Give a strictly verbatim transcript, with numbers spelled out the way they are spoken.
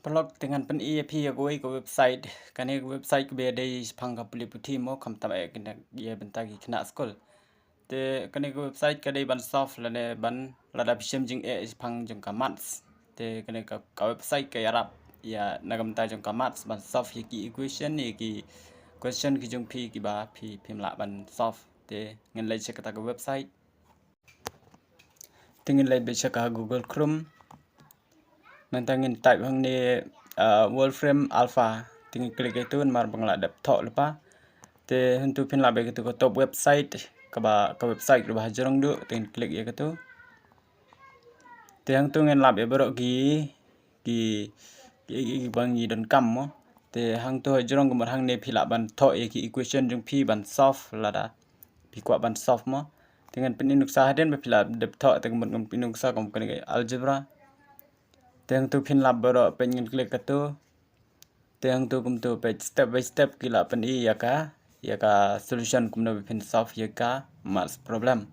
Paralok, te ngan pyni ïa phi ïa kawei ka website. Kane ka website kaba dei shaphang ka pule puthi mo, khamtam eh kane ïa bynta ki khynnah skul. Te kane ka website ka dei ban solve lane ban, lada phi shem jingeh shaphang jong ka maths, te kane ka, ka website ka ïarap ïa na ka bynta jong ka maths ban solve ïa ki equation, ïa ki question ki jong phi kiba phi, phim lah ban solve. Te ngin leit sha kata ka website. Te ngin leit beit sha ka Google Chrome. Nangta ngin type hangne, ah, Wolfram Alpha. Te ngin click ïa katu namar ba nga la dep thoh lypa. Te hangtu phin lap ïa katu ka top website, kaba, ka website kaba hajrong duh, te ngin click ïa katu. Te hangtu ngin lap ïa baroh ki, ki, ki, ki, kiba ngi donkam mo. Te hangtu hajrong kumba hangne phi lah ban thoh ïa ki equation jong phi ban solve lada phi kwah ban solve mo. Te ngan pyni nuksa hadien ba phi lah dep thoh, te kumba ngan pyni nuksa kum kane ka algebra. Te hangtu phin lap baroh peit, ngin click katu. Te hangtu kumtu peit step by step ki lah pyni ïa ka, ïa ka solution kumno ba phin solve ïa ka maths problem.